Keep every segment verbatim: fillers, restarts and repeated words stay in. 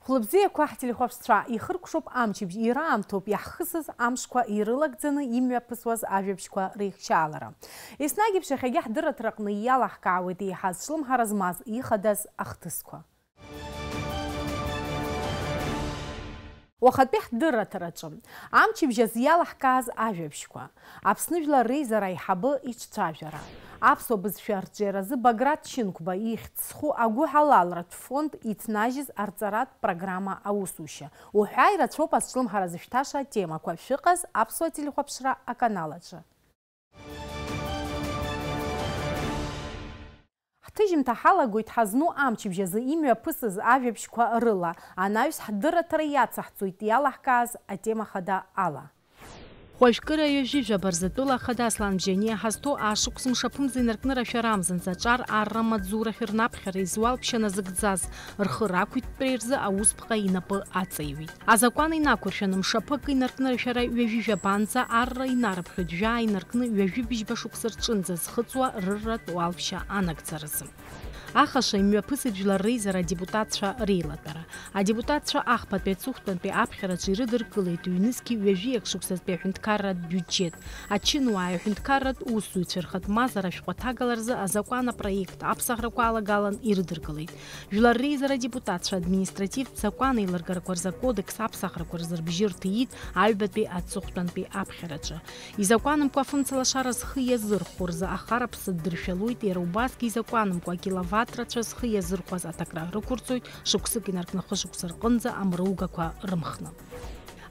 Хәлыбзиақәа ҳтелехәаԥшцәа, ихыркәшоуп амчыбжь, ираамҭоуп иаҳхысыз амшқәа ирылагӡаны имҩаԥысуаз ажәабжьқәа реихшьаалара. Еснагь еиԥш иахьагьы ҳдырраҭараҟны иалаҳкаауеит еиҳа зҿлымҳара змаз ихадаз ахҭысқәа. Уахатәи ҳдырраҭараҿы. Амчыбжь азы иалаҳкааз ажәабжьқәа. Аԥсны Жәлар Реизара аиҳабы иҿцәажәара. Аԥсуа бызшәа арҿиаразы Баграт Шьынқәба ихьӡ зху агәыҳалалратә фонд иҭнажьыз арҵаратә программа аусушьа. Уҳәа ирацәоуп азҿлымҳара зышәҭаша атемақәа, шәыҟаз аԥсуа телехәаԥшра аканал аҿы. Ҳҭыжьымҭа ҳалагоит ҳазну амчыбжь азы имҩаԥысыз ажәабжьқәа рыла, анаҩс ҳдырраҭара иацаҳҵоит иалаҳкааз атема хада ала. Хәажәкыра ҩажәижәаба рзы тәыла ахада Аслан Бжьаниа ҳазҭоу ашықәс мшаԥымза инаркны рашәара амзанӡа аҿар арра амаҵзурахь рнаԥхьара изуалԥшьа назыгӡаз, рхы рақәиҭтәреи рзы аусԥҟа инапы аҵаиҩит. Азакәан инақәыршәаны мшаԥы акы инаркны рашәара ҩажәижәабанӡа арра инарыԥхьоит, жәаа инаркны ҩажәи быжьба шықәса рҿынӡа зхыҵуа рырратә уалԥшьа анагӡаразы. Ахаша имҩаԥысит Жәлар Реизара адепутатцәа реилатәара. Адепутатцәа ахԥатәи аҵыхәтәантәи аԥхьараҿы ирыдыркылеит ҩнызқьи ҩажәи акы шықәсазтәи аҳәынҭқарратә биуџьет. Ачынуааи аҳәынҭқарратә усзуҩцәеи рхатә мазара ашәҟәы аҭагаларазы азакәан апроект аԥсахрақәа алагалан ирыдыркылеит. Жәлар Реизара адепутатцәа административтә закәан еилыргарақәа рзы акодекс аԥсахрақәа рзы рыбжьы рҭиит аҩбатәи аҵыхәтәантәи аԥхьараҿы. Изакәанымкәа афымцалашара зхы иазырхәо рзы ахараԥсы ддыршәалоит, иара убасгьы изакәанымкәа акиловаттрацәа зхы иазырхәаз аҭакра рықәырҵоит, шықәсык инаркны хышықәса рҟынӡа амругақәа рымхны.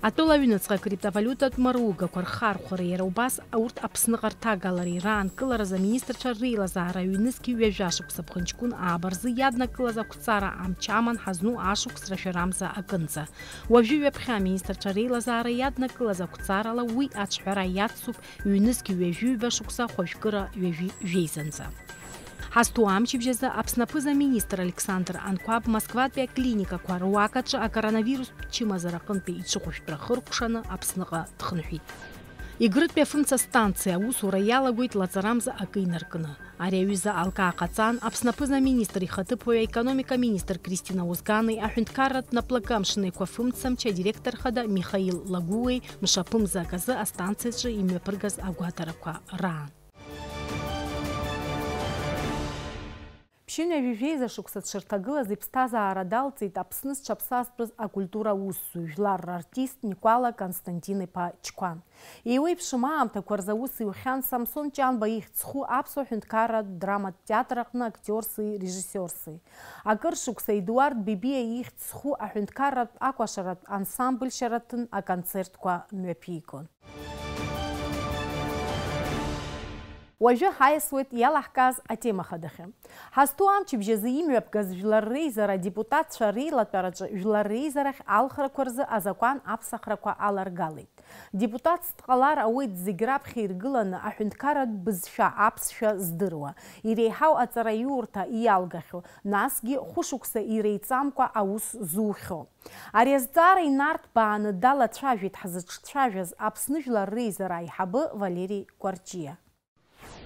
Атәыла аҩныҵҟа акриптовалиутатә маругақәа рхархәара, иара убас урҭ Аԥсныҟа рҭагалареи раанкыларазы аминистрцәа реилазаара ҩнызқьи ҩажәа шықәса ԥхынҷкәын ааба рзы иаднакылаз ақәҵара амч аман ҳазну ашықәс рашәарамза акынӡа. Уажәы ҩаԥхьа аминистрцәа реилазаара иаднакылаз ақәҵарала уи аҿҳәара иацуп ҩнызқь ҩажәи ҩба шықәса хәажәкыра ҩажәи жәеизанӡа. Ҳазҭоу амчыбжь азы Аԥсны аԥыза-министр Александр Анқәаб Москватәи аклиникақәа руакаҿы акоронавирустә чымазара аҟынтәи иҽыхәышәтәра хыркәшаны Аԥсныҟа дхынҳәит. Егрытәи афымца станциа аусура иалагоит лаҵарамза акы инаркны. Ари аҩыза алкаа ҟаҵан, Аԥсны аԥыза-министр ихаҭыԥуаҩ аекономика аминистр Кристина Озгани, аҳәынҭқарратә наплакы амшын еиқәа фымцамч адиректор хада Михаил Лагәуеи мшаԥымза аказы астанциаҿы имҩаԥыргаз агәаҭарақәа раан. Ԥшьынҩажәи жәеиза шықәса дшырҭагылаз иԥсҭазаара далҵит Аԥсны зҽаԥсазтәыз акультура аусзуҩ, жәлар рартист Никәала Константин-иԥа Чқәа. Еиуеиԥшым аамҭақәа рзы аус иухьан Самсон Ҷанба ихьӡ зху аԥсуа ҳәынҭқарратә драматә театр аҟны актиорси режиссиорси. Акыр шықәса Едуард Бебиа ихьӡ зху аҳәынҭқарратә акәашаратә ансамбль Шьараҭын аконцертқәа мҩаԥигон. Уажәы ҳаиасуеит иалаҳкааз атема хадахьы. Ҳазҭоу амчыбжь азы имҩаԥгаз Жәлар Реизара адепутатцәа реилатәараҿы Жәлар Реизарахь алхрақәа рзы азакәан аԥсахрақәа аларгалеит. Депутатс дҟалар ауеит зегь раԥхьа иргыланы аҳәынҭқарратә бызшәа аԥсшәа здыруа, иреиҳау аҵараиурҭа иалгахьоу, насгьы хәышықәса иреиҵамкәа аус зухьоу. Ари азҵаара инарҭбааны далацәажәеит ҳзыҿцәажәаз Аԥсны Жәлар Реизара аиҳабы Валери Кәарҷиа.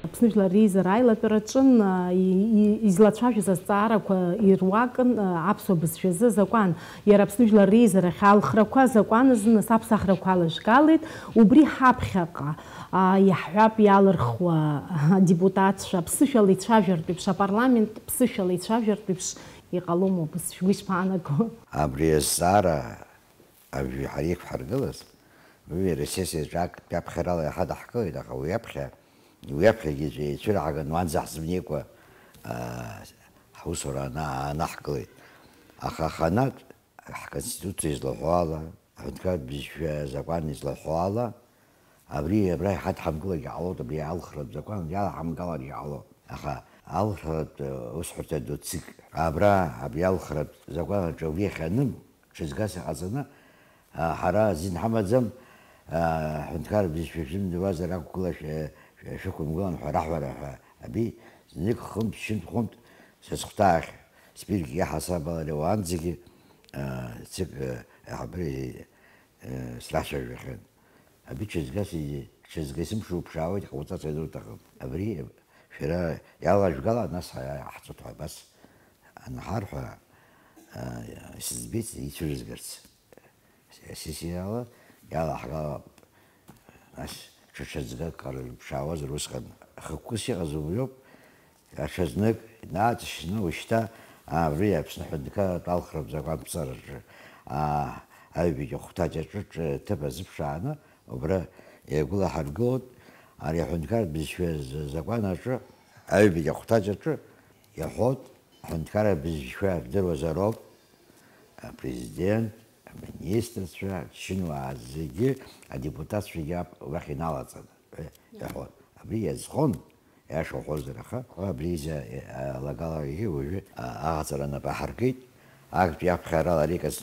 Аԥсны Жәлар Реизара аилатәара аҿын, а, и-, и-, излацәажәоз азҵаарақәа ируакын, а, аԥсуа бызшәазы азакәан. Иара Аԥсны Жәлар Реизарахь алхрақәа азакәан азы нас аԥсахрақәа алажәгалеит. Убри ҳаԥхьаҟа, а, иаҳҳәап, иалырхуа адепутатцәа ԥсышәала ицәажәартә еиԥш, апарламент ԥсышәала ицәажәартә еиԥш иҟалома убыс, шәгәы ишԥаанаго? Абри азҵаара Абжеиҳара иқәҳаргылаз, уи ресессиаҿы актәи аԥхьарала иаҳа даҳкылеит, аха уи аԥхьа, уи аԥхьагьы ицәа-, ицәырҳаган уанӡа ҳзымнеикәа, аа, ҳусура ана-, аанаҳкылеит. Аха аханатә, ҳконституциа излаҳәо ала, аҳәынҭқарратә бызшәа азакәан излаҳәо ала, абри абра иҳадҳамкыларгьы ҟалоит, абри алхратә закәан иалаҳамгаларгьы ҟалоит. Аха алхратә усҳәарҭа ду ЦИК абра абри алхратә закәан аҿы убри иахьаным, ҽазгас иҟаҵаны, а, ҳара азин ҳамаӡам, а, ҳҳәынҭқарратә бызшәа шәзымдыруазар ақәгыла шәа-, шәа-, шәықәымгылан ҳәа раҳәара ҳәа. Аби знык хынтә, шьынтә, хәынтә са сыхәҭаахь, спирк иаҳасабалари уаанӡагьы, а, ЦИК, а, аиҳабыра, а, срацәажәахьан. Аби ҽазгас, ҽазгас имшуԥшаауеит, ҟауҵарц ануҭахым. Абри шәара иалажәгала, нас ҳа-, ҳаҳҵоит ҳәа абас анҳарҳәа, Исыӡбеит ицәырызгарц. Асессиала иалаҳгалап, нас ҽа ҽаӡгак ҟарҵап ԥшаауазар усҟан. Хықәкыс иҟаз убриоуп, аҽазнык, инаҵшьны ушьҭа абри Аԥсны аҳәынҭқарратә алхратә закәанԥҵараҿы, аа, аҩбагьы ахәҭаҷаҿы ҿ-, ҭыԥ азыԥшааны, убра иагәылаҳаргылоит, ари аҳәынҭқарратә бызшәа з-, закәан аҿы, аҩбагьы ахәҭаҷаҿы иаҳәоит, аҳәынҭқарратә бызшәа жәдыруазароуп, апрезидент, аминистрцәа, ачынуаа зегьы, адепутатцәагьы ап-, уахь иналаҵаны, ҳәа иаҳәоит. Абри иазхон, иаша уҳәозар, аха абри изы, а, алагалагьы уажәы, а, аҟаҵара нап аҳаркит. Актәи аԥхьара ара иказ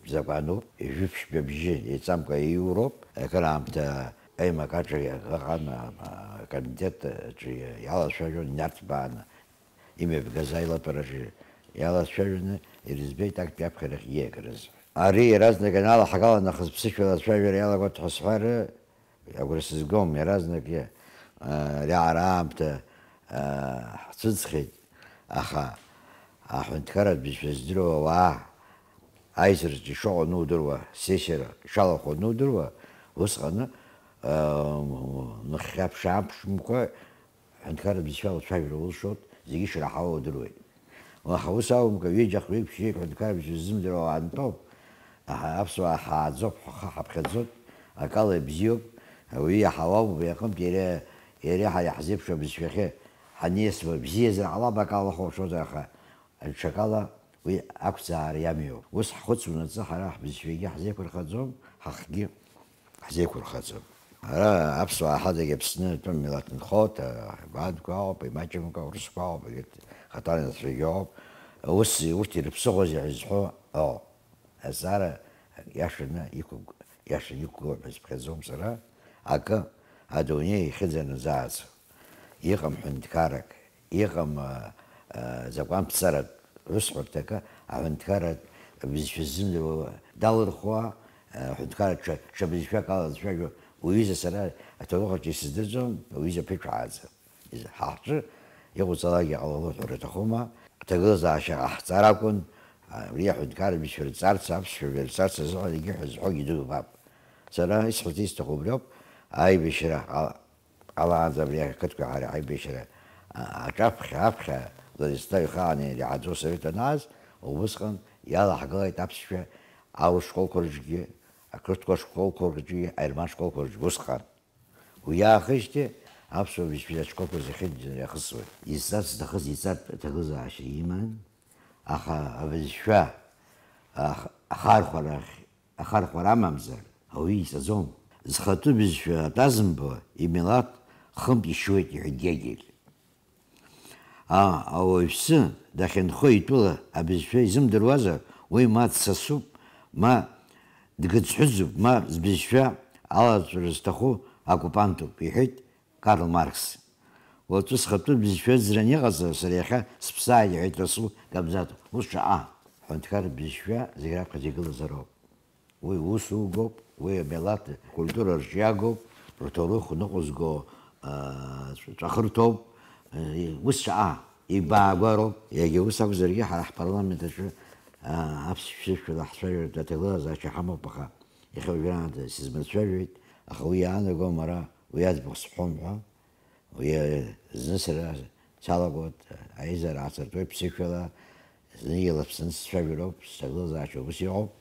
закәануп, ҩажәи ԥшьба бжьы еиҵамкәа ииуроуп. Акыраамҭа аимак аҿы ыҟан, а, акомитет аҿы иалацәажәон инарҭбааны, имҩаԥгаз аилатәараҿы иалацәажәаны ирыӡбеит актәи аԥхьарахь ииагарыз. Ари иаразнак аналаҳгалан, нахыс ԥсышәала ацәажәара иалагоит ҳәа сҳәар, агәра сызгом, иаразнак, а, ари аара аамҭа, а, ҳцәыӡхьеит, аха аҳәынҭқарратә бызшәа здыруа ауаа аизараҿы ишыҟоу анудыруа, сессиара ишалахәу анудыруа, усҟаны, а, нахьхьи-ааԥши амԥшымкәа аҳәынҭқарратә бызшәала уцәажәара улшоит, зегьы ишраҳауа удыруеит. Уаха ус акәымкәа, ҩыџьа, хҩык, ԥшьҩык аҳәынҭқарратә бызшәа ззымдыруа ауаа антәоуп, аха аԥсуаа ҳааӡоуп, ҳхы ҳаԥхьаӡоит, акала ибзиоуп, ауаҩы иаҳауа ауп, убри аҟынтә иара, иареи ҳареи иаҳзеиԥшу абызшәахьы ҳаниасуа бзиазар ҟалап, акала ҳалшозар, аха ҽакала уи ақәӡаара иамоуп. Ус ҳхәыцуанаҵы ҳара ҳбызшәагьы ҳзеиқәырхаӡом, ҳахгьы ҳзеиқәырхаӡом. Ара аԥсуаа ҳадагьы Аԥсны атәым милаҭ нхоит, абаатәқәа ыҟоуп, имаҷымкәа аурысқәа ыҟоуп, егьырҭ хаҭала инацәагьы ыҟоуп. Ус урҭ ирыԥсыхәозеи ҳәа зҳәо ыҟоуп. Азҵаара иашаны иқәыгә-, иашаны иқәгылоуп ҳәа сыԥхьаӡом сара. Акы, адунеи ихьыӡанаӡааӡо. Иҟам ҳәынҭқаррак, иҟам, а, а, закәанԥҵаратә русҳәарҭак, аҳәынҭқарратә бызшәа ззымдыруа далырхуа, а, аҳәынҭқарра ҽа, ҽа бызшәак ала дцәажәо уҩыза сара аҭоурых аҿы исыздырӡом, уҩыза ԥышәааӡа. Из-, ҳа ҳҿы иҟоуҵалакгьы ҟалало ҳәа рҭахума, аҭагылазаашьа ҟаҳҵар акәын, абри аҳәынҭқарратә бызшәа рҵарц, аԥсшәа жәа рҵарц азыҳәан егьи ҳәа зҳәогьы дубап. Сара исҳәарц исҭаху убриоуп, аибашьра ҟала-, ҟалаанӡа абри ақыҭқәа ҳара ҳаибашьра, а, аҿаԥхьа, аԥхьа Владислав ихаан иреиҳаӡоу асовет анааз, убысҟан иалаҳгалеит аԥсшәа аурыс школқәа рҿгьы, ақырҭқәа школқәа рҿгьы, аерман школқәа рҿгьы усҟан. Уи аахижьҭеи аԥсуа бызшәа ашколқәа зехьынџьара иахысуеит. Изҵарц зҭахыз иҵартә аҭагылазаашьа иман, аха абызшәа ах-, ахархәарахь ахархәара амамзар, ауаҩы иҵаӡом. Зхатәы бызшәа атәазымбо имилаҭ хынтә ишьуеит, иҳәеит Гегель. А, ауаҩԥсы дахьынхо итәыла абызшәа изымдыруазар, уи ма дсасуп, ма дгыӡҳәыӡуп, ма збызшәа алаҵәара зҭаху оккупантуп, иҳәеит Карл Маркс. Уаҵәы схатәы бызшәа ыӡран иҟазар, сара иахьа сыԥсааит, иҳәеит Расул Габзатов. Ус шаҟа ҳәынҭқарратә бызшәа зегь раԥхьаӡа игылазароуп. Уи усугоуп, уи амилаҭ акультура рҿиагоуп, рҭоурых ныҟәызго, аа, ҵәахырҭоуп, ус шаҟа ибаагәароуп. Иагьа ус акәзаргьы, ҳара ҳпарламент аҿы, аа, аԥсшәа ԥсышәала ҳцәажәаратә аҭагылазаашьа ҳамоуп, аха иахьа уажәраанӡа сызмырцәажәеит, аха уи иаанагом ара, уи аӡбахә сҳәом ҳәа. Уи зны сара салагоит, аизара аасыртуеит ԥсышәала, зны илаԥсаны сцәажәароуп, сҭагылазаашьа убас иҟоуп.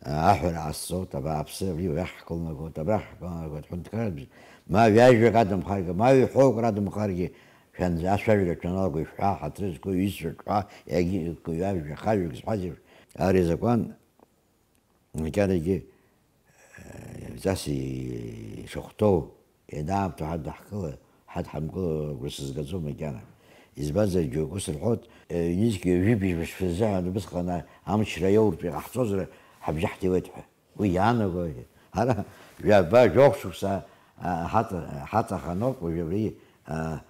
Аҳәара ҟасҵоит, абааԥсы, абри уахь ҳкылнагоит, абрахь ҳкылнагоит, ҳәынҭқарратә бжьы. Ма ҩажәак адамхаргьы, ма ҩ-ҳәоук радымхаргьы, шәан-, ашәажәра шәаналаго ишәҳәа, ҳаҭыр зқәу, ҩызцәа шәҳәа, егьи ҩажәа, хажәак зҳәаз еиԥш. Ари азакәан макьанагьы, э, ҵас ишахәҭоу, ианаамҭоу ҳадҳкыла, ҳадҳамкыло агәра сызгаӡом макьана. Избанзар, џьоукы ус рҳәоит, э, ҩнызқь ҩажәи быжьба шықәса рзыҳәан убысҟан амчра иоуртә иҟаҳҵозар, ҳабжьы ҳҭиуеит ҳәа. Уи иаанаго, ара жәаба, жәохә шықәса, а, ҳаҵа-, ҳаҵаханоуп уажәы абри, а,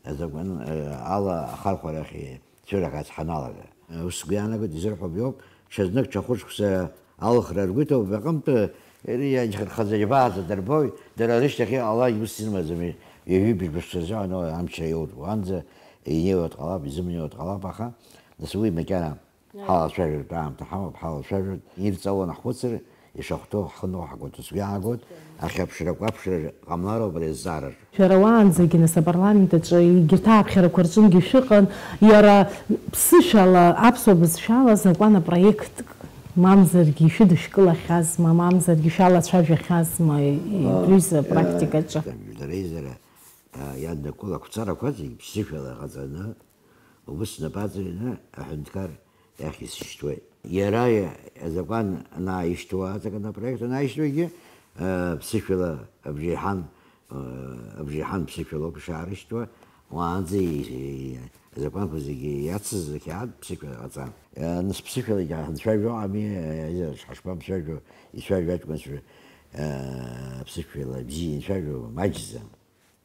азакәан, а, ала ахархәарахь цәырагаз ҳаналага. Ус сгәы иаанагоит, изырҳәо абриоуп, ҽазнык ҽа хәышықәса алхра ргәы иҭоуп, аҟынтә иара иаџьхархаӡа џьабааӡа дырбоит, дара рышьҭахь иҟалаз ус ирмаӡам, ҩажәи быжьба шықәса азыҳәан амчра иоуртә уанӡа инеиуа дҟалап, изымнеиуа дҟалап, аха нас уи макьана Ҳалацәажәартә аамҭа ҳамоуп, ҳалацәажәартә, ирҵауланы ҳхәыцыр, ишахәҭоу ҳхы ныҟәҳагоит, сгәы иаанагоит, ахьаԥшрақәа аԥшра ҟамлароуп ари азҵаараҿы. Шәара уаанӡагьы, нас, апарламент аҿы егьырҭ ааԥхьарақәа рҿынгьы шәыҟан, иара ԥсышәала, аԥсуа бызшәала азакәан апроектк, мамзаргьы ишәыдышәкылахьазма, мамзаргьы шәалацәажәахьазма, ҩыза, практикаҿы? Жәлар реизара, а, иаднакыло ақәҵарақәа зегьы ԥсышәала ҟаҵаны, убыс снапы аҵаҩны аҳәынҭқар иахь исышьҭуеит. Иара азакәан анааишьҭуа, азаконопроект анааишьҭуагьы, э, ԥсышәала абжеиҳан, э, абжеиҳан ԥсышәалоуп ишаарышьҭуа, уаанӡа и-, и-, азакәанқәа зегьы иацыз ақьаад ԥсышәала ҟаҵан. Э, нас ԥсышәалагьы ҳанцәажәо ами, э, ҳашԥамцәажәо, ицәажәо аҷкәынцәа, э, ԥсышәала бзиа ицәажәо маҷӡам.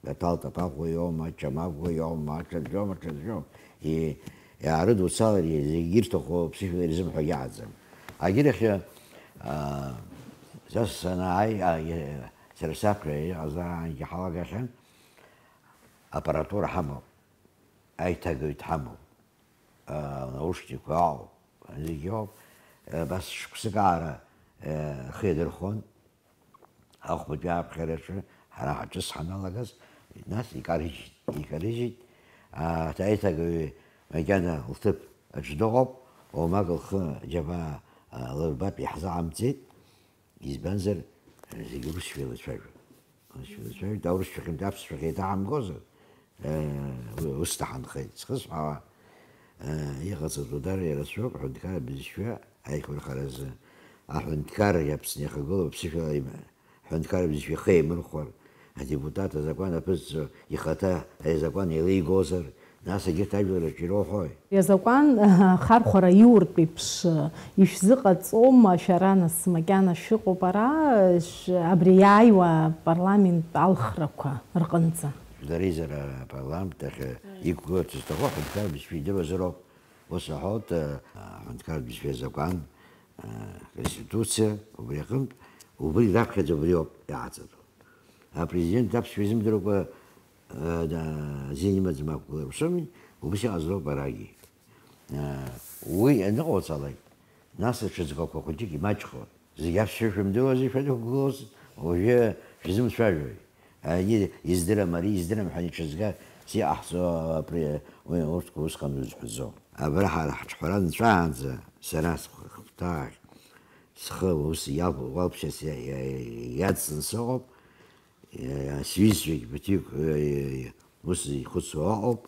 Аҭал Ҭапагәлиоума, Чамагәлиоума, аҽаӡәӡәоума, аҽаӡәӡәоума. И-, иаарыдуцалар, и-, зегь ирҭаху ԥсышәала ирзымҳәогьы аӡам. Агьырахьы, а, са санааи, а, и-, сара саԥхьа иҟазаангьы ҳалагахьан, аппаратура ҳамоуп, аиҭагаҩ дҳамоуп, а, наушникқәа ыҟоуп, зегь ыҟоуп. Абас шықәсык аара, а, рхы иадырхон. Ахәбатәи ааԥхьараҿы ҳара ҳҿыц ҳаналагаз, нас икарыжьит, икарыжьит, аа, аиҭагаҩы макьана лҭыԥ аҿы дыҟоуп, уамак лхы џьабаа, аа, лырбап, иаҳзаҟамҵеит, избанзар, зегьы урысшәа еилацәажәон. Урысшәа еилацәажәоит, аурысшәахьынтә аԥсшәахь еиҭаҳамгозар, Ус даҳанхеит. Зхысҳәаауа иҟаҵатәу дара ирацәоуп, аҳәынҭқарратә бызшәа аиқәырхаразы. Аҳәынҭқарра Аԥсны иахагылоу аԥсышәала аҳәынҭқарратә бызшәа ихы еимырхәар, адепутат азакәан аԥызҵо ихаҭа ари азакәан еилеигозар, нас егьырҭ ажәлар рҿы ироуҳәои? Ари азакәан ахархәара иуртә еиԥш ишәзыҟаҵома шәара, нас, макьана шәыҟоуп ара, шә-, абри иааиуа апарламент алхрақәа рҟынӡа? Дыризар апарламент ахь иқәгыларц зҭаху аҳәынҭқарратә бызшәа идыруазароуп. Ус аҳәоит, аҳәынҭқарратә бызшәа азакәан, аконституциа, убри аҟынтә, убри раԥхьаӡа убриоуп иааҵатәу. Апрезидент аԥсшәа изымдыруа, а, да, азин имаӡам ақәгылара усоуми, убас иҟазароуп арагьы. А, уи аныҟауҵалак, нас аҽыҵгақәа хәыҷык имаҷхон. Зегь аԥсшәа шәымдыруази шәадықәгылоз, уажәы шәзымцәажәои? Ани издырам, ари издырам ҳәа иҽызга, иҟаҳҵо абри, уи урҭқәа усҟан узҳәаӡом. Абра ҳара ҳҿҳәара нҵәаанӡа сара схәҭаахь схы ус иал-, уалԥшьас иа-, иа-, иа-, иаҵан сыҟоуп, иа-, сҩызцәагь ԥыҭҩык, иа-, иа-, ус ихәыцуа ыҟоуп.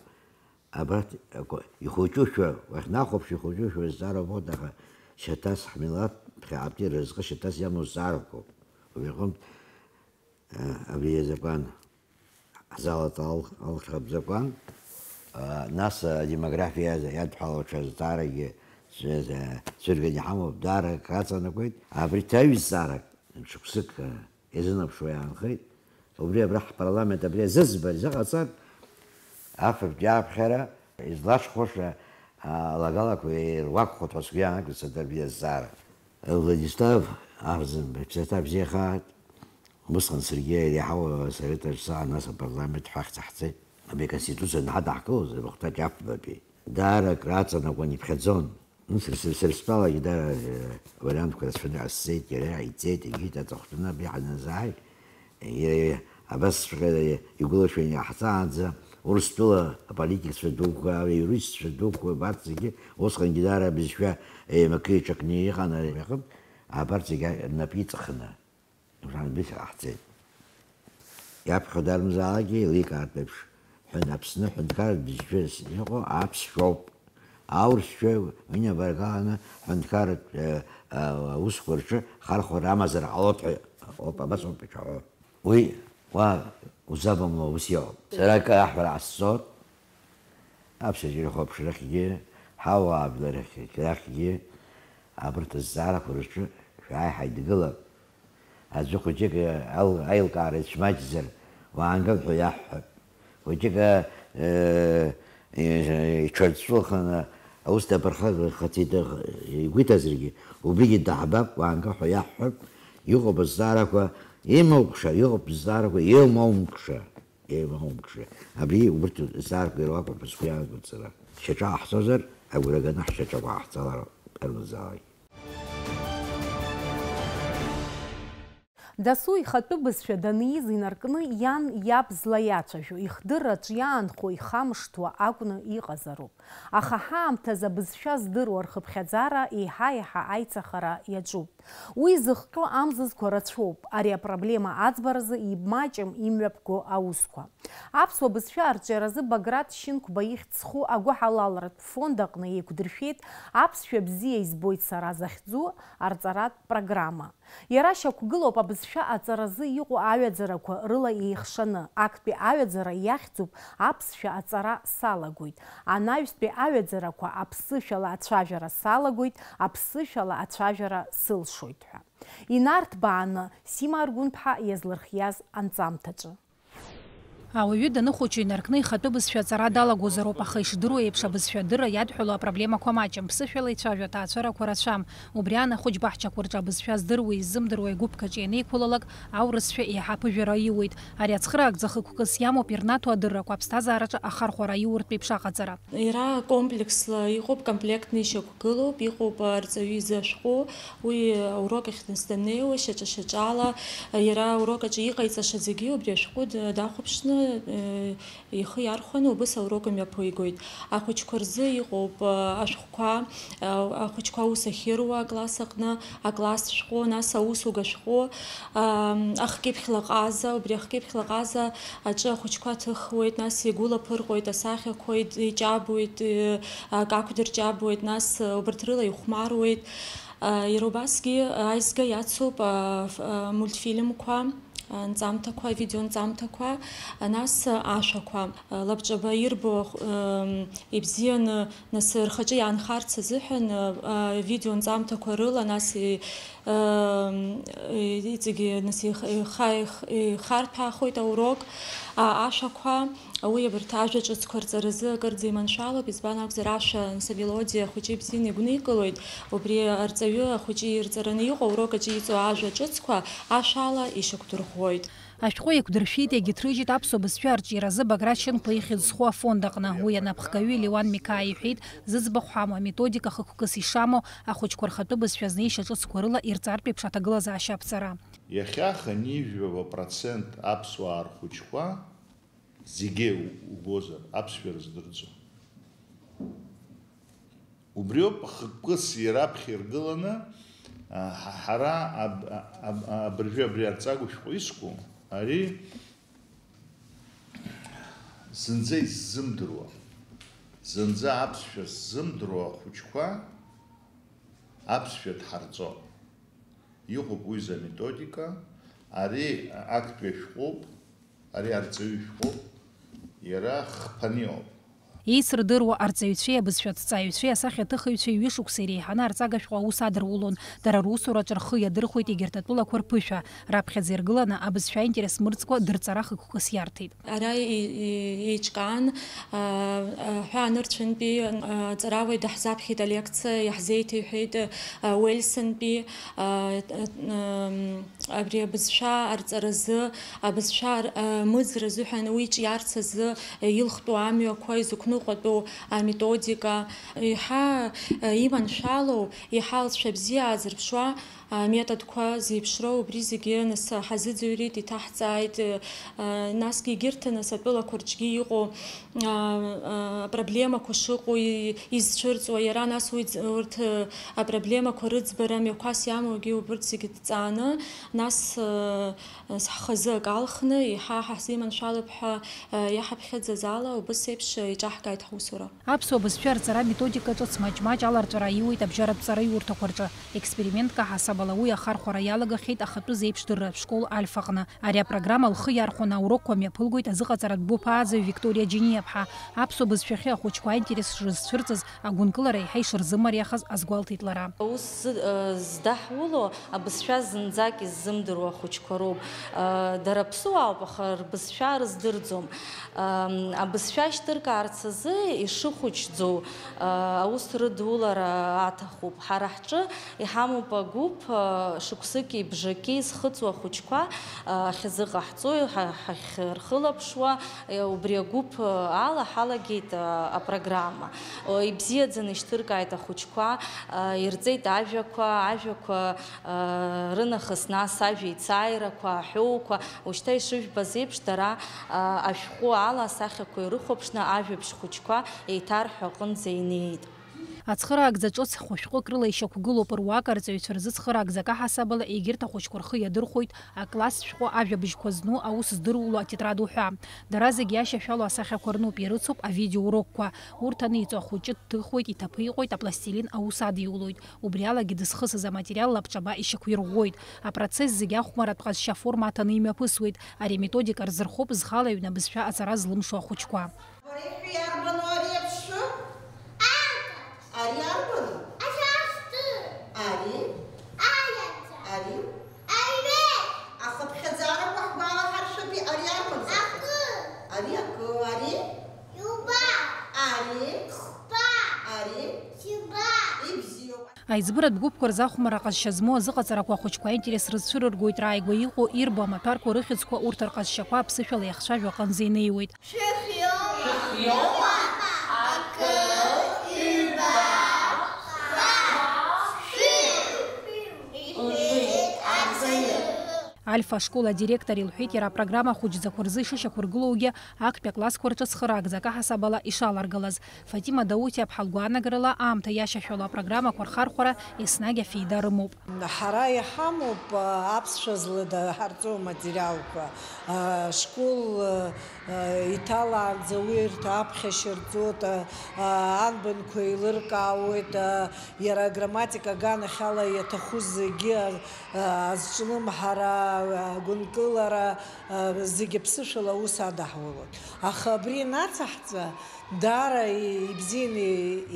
Абарҭ акы, ихәыҷушәа, уахьнахәаԥш, ихәыҷушәа зҵаара убоит, аха шьаҭас ҳмилаҭ ԥхьаҟатәи рызҟы шьаҭас иамоу зҵаарақәоуп. Убри аҟынтә, а, абри азакәан ҳзалаҵ ал-, алхратә закәан, а, нас адемографиа иадҳәалоу ҽа зҵааракгьы цәырганы иҳамоуп, даара акраҵанакуеит. Абри ҭаҩ зҵаарак, шықәсык, а, Иазынаԥшуа иаанхеит. Убри абра ҳпарламент абри азыӡбара изыҟаҵар, афбатәи ааԥхьара излаҽхәаша алагалақәа еируакхоит ҳәа сгәы иаанагоит сара абри азҵаара. Владислав Арӡынба, иԥсаҭа бзиахааит. Убысҟан саргьы иреиҳау асовет аҿы саан, нас апарламент ҳәа ахьӡ ҳҵеит. Абри аконституциа анҳадаҳкылоз, рыхәҭаҷ афбатәи. Даара акраҵанакуан, иԥхьаӡон. Ну, сара, сара, сара стәалагьы дара, э, вариантқәа рацәаны иҟасҵеит, иара иҵеит, егьит аҵыхәтәаны абри ҳаназааи, иара абасҵәҟьа игәылашәан иаҳҵаанӡа, Урыстәыла аполитикцәа дуқәа, аиуристцәа дуқәа, абарҭ зегьы усҟангьы даара абызшәа еимакы-еиҿакны иҟан ари аҟынтә, абарҭ зегьы рнапы иҵхны. Ранбиц ҟаҳҵеит. Иаԥхьо дармзаалакгьы еиликаартә еиԥш, ҳәын-, Аԥсны ҳәынҭқарратә бызшәас иҟоу аԥсшәоуп. Аурысшәа инабаргаланы ҳәынҭқарратә, э, э, аусқәа рҿы хархәара амазар ҟалоит ҳәа ыҟоуп, абас ауп ишаҳәо. Уи уа узабымло ус иҟоуп. Сара акы аҳәара ҟасҵоит. Аԥсуа телехәаԥшрахьгьы, ҳауаажәлар рахьгьы, абарҭ азҵаарақәа рҿы шәааи ҳаидгылап. Аӡәы хәыҷык ал-, аилкаара ицәмаҷзар, уаангыл ҳәа иаҳҳәап. Хәыҷык, э, э, иҽырҵәылханы аус даԥырхагахеит игәы иҭазаргьы, убригьы даҳбап, уаангыл ҳәа иаҳҳәап. Иҟоуп азҵаарақәа имоукша, иҟоуп азҵаарақәа иумоукша. Еилаумԥши. Абри убырҭ зааргара акәым ҳәа сгәы иаанагоит сара. Шьаҿа ҟаҳҵозар, агәра ганы ҳшьаҿақәа ҳаҳҵалар акәзааит. Дасу ихатәы бызшәа даниз инаркны иан иаб злаиацәажәо, ихдырраҿ иаанхо ихамышҭуа акәны иҟазароуп. Аха ҳаамҭазы абызшәа здыруа рхыԥхьаӡара еиҳа-еиҳа аицахара иаҿуп. Уи зыхҟьо амзызқәа рацәоуп, ари апроблема аӡбаразы имаҷым имҩаԥго аусқәа. Аԥсуа бызшәа арҿиаразы Баграт Шьынқәба ихьӡ зху агәыҳалалратә фонд аҟны еиқәдыршәеит Аԥсшәа бзиа избоит сара захьӡу арҵаратә программа. Иара шьақәгылоуп абызшәа аҵаразы иҟоу аҩаӡарақәа рыла еихшаны, актәи аҩаӡара иахьӡуп Аԥсшәа аҵара салагоит, анаҩстәи аҩаӡарақәа аԥсышәала ацәажәара салагоит, аԥсышәала ацәажәара сылшоит ҳәа. Инарҭбааны Сима Аргәынԥҳа иазлырхиаз анҵамҭаҿы. Ауаҩы даныхәыҷу инаркны ихатәы бызшәа аҵара далагозароуп, аха ишдыру еиԥш, абызшәа адырра иадҳәало апроблемақәа маҷым, ԥсышәала ицәажәо аҭаацәарақәа рацәам. Убри аан, ахәыҷ баҳчақәа рҿы абызшәа здыруеи иззымдыруеи гәыԥ-каҿ ианеиқәлалак, аурысшәа еиҳа аԥыжәара аиуеит. Ари ацхыраагӡа хықәкыс иамоуп ирнаҭо адыррақәа аԥсҭазаараҿы ахархәара аиуртә еиԥш аҟаҵара. Иара комплексла иҟоуп, комплектны ишьақәгылоуп, иҟоуп арҵаҩы изы ашәҟәы, уи аурок ахь даннеиуа, шьаҿа-шьаҿала, иара аурок аҿы иҟаиҵаша зегьы убри ашәҟәы д-, дахәаԥшны, э, ихы иархәаны убыс аурок имҩаԥигоит. Ахәыҷқәа рзы иҟоуп, э, ашәҟәқәа, э, ахәыҷқәа аус ахьыруа акласс аҟны, акласс шәҟәы, нас аусуга шәҟәы, ам, ахкьыԥхьла ҟаза, убри ахкьыԥхьла ҟаза аҿы ахәыҷқәа ҭыхуеит, нас игәылаԥырҟоит асахьақәа, ид-, иҷабуеит, и-, акы ақәдырҷабуеит, нас, э, убарҭ рыла ихәмаруеит. Э, иара убасгьы аизга иацуп, э, ф-, э, мультфильмқәа, э, нҵамҭақәа, авидеонҵамҭақәа, э, нас, э, ашәақәа. Э, лабҿаба ирбо, э, м, ибзианы нас рхаҿы иаанхарц азыҳәан, э, э, видеонҵамҭақәа рыла, нас и-, Иҵегьы нас еиха-, еиха-, еих-, еихарҭәаахоит аурок, а, ашәақәа. Уи абарҭ ажәа ҿыцқәа рҵаразы акырӡа иманшәалоуп, избан акәзар, ашәа, нас, амелодиа ахәыҷы ибзианы игәникылоит. Убри арҵаҩы ахәыҷы ирҵараны иҟоу аурок аҿы иҵоу ажәа ҿыцқәа ашәала ишьақәдырӷәӷәоит. Ашәҟәы еиқәдыршәеит, иагьыҭрыжьит аԥсуа бызшәа арҿиаразы Баграт Шьынқәба ихьӡ зху афонд аҟны. Уи анапхгаҩы Леуан Миқаа иҳәеит, зыӡбахә ҳамоу аметодика хықәкыс ишамоу, ахәыҷқәа рхатәы бызшәа азнеишьа ҿыцқәа рыла ирҵартә еиԥш аҭагылазаашьа аԥҵара. Иахьа хынҩажәижәаба процент аԥсуаа рхәыҷқәа зегьы у-, убозар, аԥсшәа рыздырӡом. Убриоуп хықәкыс раԥхьа иргыланы, а, ҳа-, ҳара аб-, аб-, абыржәы абри арҵага шәҟәы иску, ари зынӡа исзымдыруа, зынӡа аԥсшәа ззымдыруа ахәыҷқәа аԥсшәа дҳарҵо. Иҟоуп уи заметодика, ари актәи ашәҟәоуп, ари арҵаҩы шәҟәуп, иара хԥаны иҟоуп. Еицырдыруа арҵаҩцәеи абызшәаҭҵааҩцәеи асахьаҭыхыҩцәеи ҩышықәса иреиҳаны арҵага шәҟәы аус адырулон. Дара русураҿы рхы иадырхәеит егьырҭ атәылақәа рԥышәа. Раԥхьаӡа иргыланы абызшәа аинтерес мырӡкәа дырҵара хықәкыс иарҭеит. Ара и-, и-, еиҿкаан, а, а, ҳәаанырцәынтәи, а, ҵарауаҩ даҳзаԥхьеит алекциа, иаҳзеиҭеиҳәеит, а, Уельсонтәи, а, а, м, абри абызшәа арҵаразы, абызшәа ар-, а, мыӡра азыҳәан уи ҿиарц азы, а, илхтәу амҩақәа, изықәныҟәатәу аметодика, еиҳа, а, иманшәалоу, еиҳа алҵшәа бзиа аазырԥшуа, аметодқәа зеиԥшроу убри зегьы нас ҳазыӡырҩит, иҭаҳҵааит, насгьы егьырҭ нас атәылақәа рҿгьы иҟоу, а, а, проблемақәа шыҟоу, и-, изцәырҵуа, иара нас уи ӡ-, урҭ, а, апроблемақәа рыӡбара мҩақәас иамоугьы убырҭ зегьы дҵааны, нас, а, ҳхазы акы алхны, еиҳа ҳаҳзеиманшәалап ҳәа, а, иаҳаԥхьаӡаз ала убыс еиԥш еиҿаҳкааит ҳусура. Аԥсуа бызшәа арҵара аметодика ҿыц маҷ-маҷ аларҵәара аиуеит абжьаратә ҵараиурҭақәа рҿы. Експериментк аҳасабала уи ахархәара иалагахьеит ахатәы зеиԥшдырратә школ Альфаҟны. Ари апрограмма лхы иархәаны аурокқәа мҩаԥылгоит азыҟаҵаратә гәыԥ ааӡаҩ Викториа Џьениа-ԥҳа. Аԥсуа бызшәахьы ахәыҷқәа аинтерес шрызцәырҵыз агәынкылара еиҳа ишырзымариахаз азгәалҭеит лара. Аус зы-, здаҳуло абызшәа зынӡак иззымдыруа ахәыҷқәа роуп. Дара ԥсуаауп, аха рбызшәа рыздырӡом. Абызшәа шьҭыркаарц Зы ишыхәыҷӡоу, а, аус рыдулара аҭахуп. Ҳара ҳҿы иҳамоуп агәыԥ, а, шықәсыки бжаки зхыҵуа ахәыҷқәа, а, ахьазыҟаҳҵо, ҳа-, ҳахьрхылаԥшуа, е, убри агәыԥ, а, ала ҳалагеит, а, апрограмма. О, ибзиаӡаны ишьҭыркааит ахәыҷқәа, а, ирҵеит ажәақәа, ажәақәа, а, рынахыс нас ажәа ицааирақәа, аҳәоуқәа, ушьҭа ишыжәбаз еиԥш, дара, а, ашәҟәы ала асахьақәа ирыхәаԥшны ажәабжь хәыҷқәа еиҭарҳәо аҟынӡа инеит. Ацхыраагӡа ҿыц хәышәҟәык рыла ишьақәгылоуп, руак арҵаҩцәа рзы цхыраагӡак аҳасабала егьырҭ ахәыҷқәа рхы иадырхәоит акласс шәҟәы ажәабжьқәа зну аус здыруло атетрад уҳәа. Дара зегьы иашьашәало асахьақәа рнуп, ирыцуп авидеоурокқәа. Урҭ аниҵо ахәыҷы дҭыхуеит, иҭаԥиҟоит, апластилин аус адиулоит. Убри алагьы дызхысыз аматериал лабҿаба ишьақәирӷәӷәоит. Апроцесс зегьы ахәмарратә ҟазшьа аформа аҭаны имҩаԥысуеит. Ари аметодика рзырхоуп зхала аҩны абызшәа аҵара злымшо ахәыҷқәа. Абри иарбану ари аԥшшәы? Ари арбану? Ари? Ари? Ахыԥхьаӡарақәа ҳгәалаҳаршәатәи ари арбану? Ари акы, ари? Ари? Ари? Ибзиоуп. Аиҵбыратә гәыԥқәа рзы ахәмарра ҟазшьа змоу азыҟаҵарақәа ахәыҷқәа аинтерес рыцәырыргоит, рааигәа иҟоу ирбо амаҭәарқәа рыхьӡқәа урҭ рҟазшьақәа аԥсышәала иахьцәажәо аҟынӡа инеиуеит. Шәыхиоума? Акы, ҩба, хԥа, шәи, иҳәеит арҵаҩы. Альфа ашкол адиректор илҳәеит, иара апрограмма ахәыҷӡақәа рзы ишышьақәыргылоугьы актәи аклассқәа рҿы цхыраагӡак аҳасабала ишаларгалаз. Фатима Даутиаԥҳа лгәаанагарала, аамҭа иашьашәало апрограммақәа рхархәара еснагь афеида рымоуп. Ҳара иҳамоуп, а, аԥсшәа злада ҳарҵоу аматериалқәа. А, школ, а, а, иҭалаанӡа уи рҭ-, аԥхьашьа рҵоит, а, а, анбанқәа еилыркаауеит, а, иара аграмматика аганахьала иаҭаху зегьы, а, а, азҿлымҳара, а, агәынкылара, а, зегьы ԥсышәала аус адаҳулоит. Аха абри инацаҳҵа, даара и-, ибзианы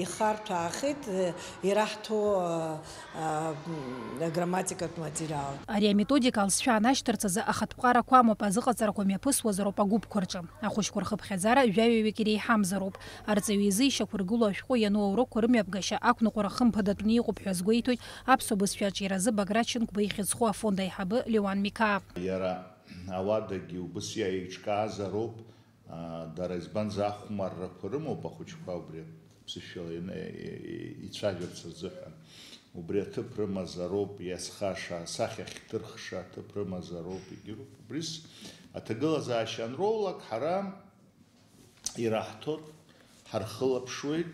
ихарҭәаахеит, э, ираҳҭо, а, а, м, аграмматикатә материал. Ари аметодика алҵшәа анашьҭырц азы ахатә ԥҟарақәа амоуп, азыҟаҵарақәа мҩаԥысуазароуп агәыԥқәа рҿы. Ахәыҷқәа рхыԥхьаӡара жәаҩаҩык иреиҳамзароуп. Арҵаҩы изы ишьақәыргылоу ашәҟәы иану аурокқәа рымҩаԥгашьа ақәныҟәара хымԥадатәны иҟоуп ҳәа азгәеиҭоит аԥсуа бызшәаҿиаразы Баграт Шьынқәба ихьыӡхо афонд аиҳабы Леуан Миқаа. Иара ауадагьы убыс иаиҿкаазароуп. Аа, дара избанзар ахәмаррақәа рымоуп ахәыҷқәа убри аԥсышәала ина-, и-, и-, ицәажәарц рзыҳәан. Убри аҭыԥ рымазароуп, иазхаша, асахьа ахьҭырхша аҭыԥ рымазароуп, егьироуп. Убрис аҭагылазаашьа анроулак, ҳара ираҳҭоит, ҳархылаԥшуеит,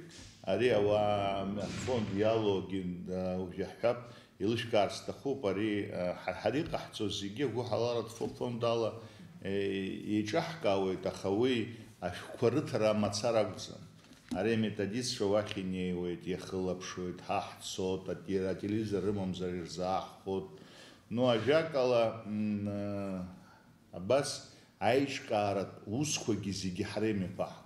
ари ауаа афонд иалоугьы, а, уажә иаҳҳәап, Еилышәкаар сҭахуп, ари, а, ҳа-, ҳара иҟаҳҵо зегьы агәыҳалалратә фо-, фонд ала, е, еиҿаҳкааует, аха уи ашәҟәқәа рыҭара мацара акәӡам. Ари аметодистцәа уахь инеиуеит, иахылаԥшуеит, ҳа ҳцоит, ателе-, ателевизор рымамзар ирзааҳхәоит. Ну, ажәакала, м, а, абас аиҿкааратә усқәагьы зегьы ҳара имҩаԥаҳгон.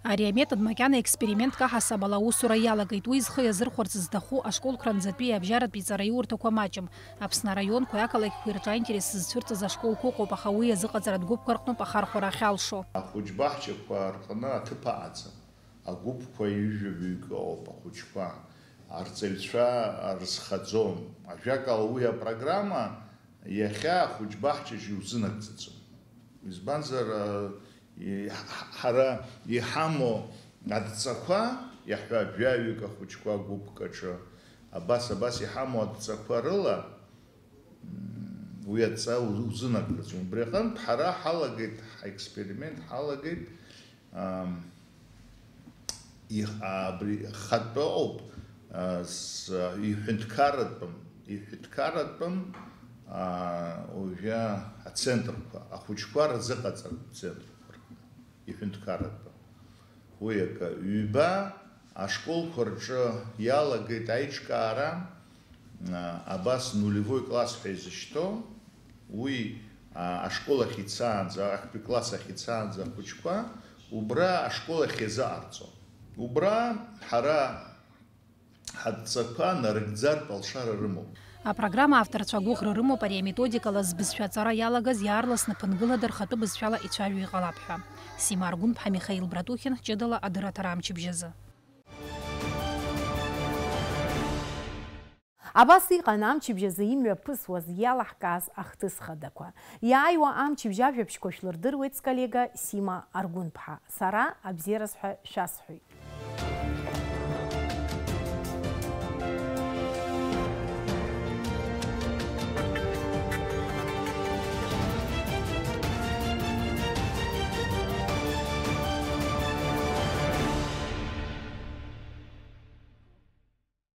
Ари аметод макьана експериментк аҳасабала аусура иалагеит. Уи зхы иазырхәарц зҭаху ашколқәа ранӡатәи абжьаратәи ҵараиурҭақәа маҷым. Аԥсны араионқәеи ақалақьқәеи рҿы аинтерес зызцәырҵыз ашколқәа ыҟоуп, аха уи иазыҟаҵаратә гәыԥқәа рҟноуп ахархәара ахьалшо. Ахәыҷбаҳчақәа рҟны аҭыԥ аҟаӡам. Агәыԥқәа ҩажәа-ҩык ыҟоуп ахәыҷқәа. Арҵаҩцәа рызхаӡом. Ажәакала, уи апрограмма Иахьа ахәыҷбаҳчаҿ иузынагӡаӡом. Избанзар, а, и-, ҳ-, ҳара иҳамоу адҵақәа, иаҳҳәап, жәаҩык ахәыҷқәа гәыԥк аҿы, абас, абас иҳамоу адҵақәа рыла, м, уи адҵа у-, узынагӡаӡом. Убри аҟынтә ҳара ҳалагеит, ҳаексперимент ҳалагеит, Ам, иҳ-, абри хатәы ыҟоуп, а, с-, иҳәынҭқарратәым, иҳәынҭқарратәым, а, уажәы ацентрқәа, ахәыҷқәа рзыҟаҵаратә центрқәа рҟны, иҳәынҭқарратәым. Уи акы. Ҩба, ашколқәа рҿы иалагеит аиҿкаара, а, абас нулевой класс ҳәа изышьҭоу, уи, а, ашкол ахь ицаанӡа, актәи класс ахь ицаанӡа ахәыҷқәа убра ашкол ахь иазыҟарҵон. Убра ҳара Ҳадҵақәа нарыгӡартә алшара рымоуп. Апрограмма авторцәа агәыӷра рымоуп ари аметодикала збызшәа аҵара иалагаз иаарласны ԥынгылада рхатәы бызшәала ицәажәо иҟалап ҳәа. Сима Аргәынԥҳа, Михаил Братухин, ҷыдала адырраҭара амчыбжь азы. Абас иҟан амчыбжь азы имҩаԥысуаз иалаҳкааз ахҭыс хадақәа. Иааиуа амчыбжь ажәабжьқәа шәлырдыруеит сколлега Сима Аргәынԥҳа. Сара абзиараз ҳәа шәасҳәоит.